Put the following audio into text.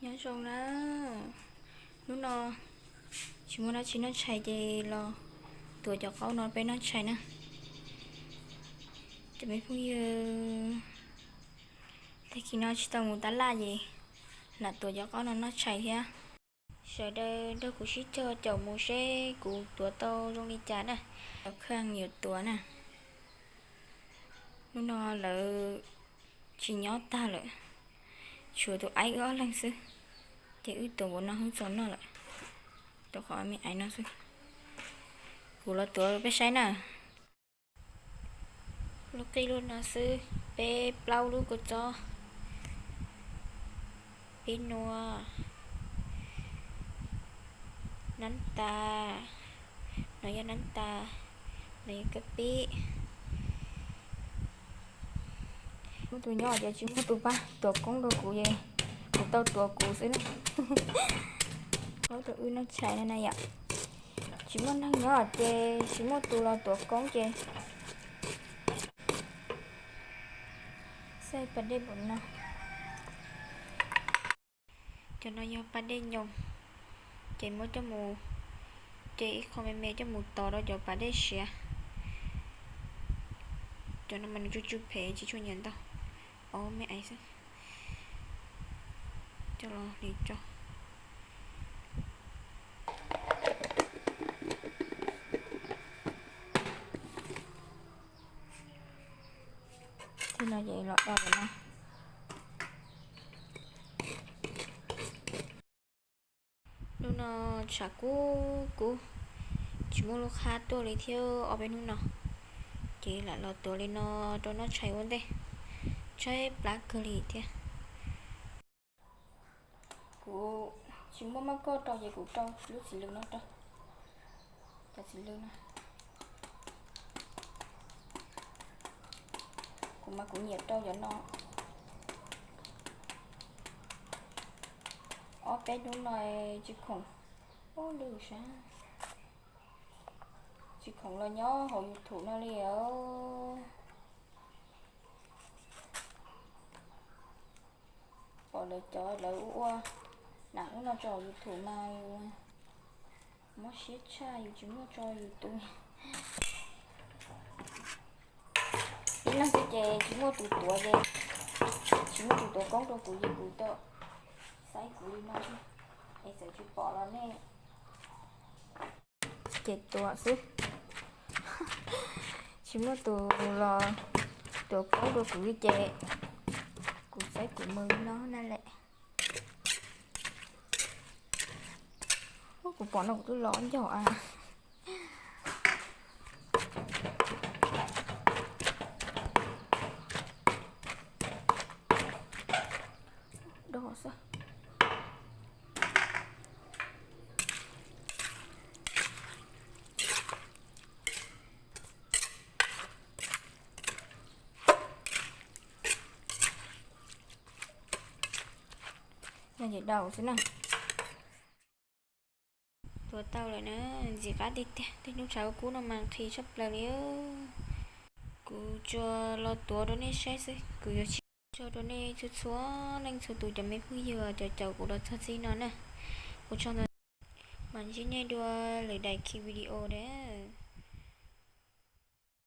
Nyob zoo na, hnub no tsis muaj dab tsi noj tshais ces los tuav cov qaub no peb noj tshais na. Cov me phooj ywg, tag kis no tsis tau mus tab laj ces lam tuav cov qaub no noj tshais thiab. Sawv daws nrog kuv sib cog caum mus seb kuv tuav tau zoo li cas na. Cov kheej yuav tuav na. Hnub no lawv tsis nyob tag lawm, tshuav tus aib wb ob leeg xwb, ces wb tuav npaum no wb txaus noj lawm, rau qhov me aib no xwb. Kuv los tuav rau peb saib na. Lub qij lub no xwb, peb plaub lub kua txob, pib nua, nab tas, no yog nab tas, no yog kab pib. Muaj tus nyob ces tsis muaj tus pab tuav koob rau kuv es kuv tau tuav kuv xwb na. Ua rau wb noj tshais no na yom. Tsis muaj neeg nyob ces tsis muaj tus los tuav koob ces xaij pas dej npaum no. Cov no yog pas dej nyoos, ces muab coj mus, ces ib qho me me coj mus tov rau cov pas dej siav. Cov no mas nws tsw tsw phem tsis tshua nyiam ntau, ob me aib xwb. Coj los hliv tso. Tej no ces los do lawm na. Hnub no tshav kub kub, tsis muaj lub qhab tuaj li thiab ob peb hnub no, ces lam los tuav li no rau noj tshais ua ntej, tshaib plab kawg li thiab. Kuv tsis muaj maj koj rau ces kuv rau lub txiv lws no rau, cov txiv lws no. Kuv mas kuv nyiam rau cov no. Ob peb hnub no tsis khoom, ub lwj sab, tsis khoom los nyob hauv YouTube no li os. Pom lawv cov lawv ua ua nam ub no tso YouTube mas yus mob siab tshaj, yus tsis muaj tso yus tus. Ib leeg xwb ces tsis muaj tus tuav ces, tsis muaj tus tuav koob rau kuv ces kuv tau xaib kuv li no xwb, es txawm tsis pom los nej ces tuav xwb. Tsis muaj tus los tuav koob rau kuv li ces kuv xaib kuv mus li no na lem. Kuv pom no kuv twb los ncaug a. Do xwb. Yog ces daus xwb na. Tuav tau lawm na, ntxim qab tiag tiag, tej hnub tshav kub no mas nqhis tshaj plaws li. Kuv tsuas los tuav rau nej saib xwb, kuv yuav tsis tso rau nej txhua txhua leej txhua tus cov me phooj ywg cov caum kuv los txog txij no na. Kuv tso ntawd, mam ntsib nej dua lwm daim video na.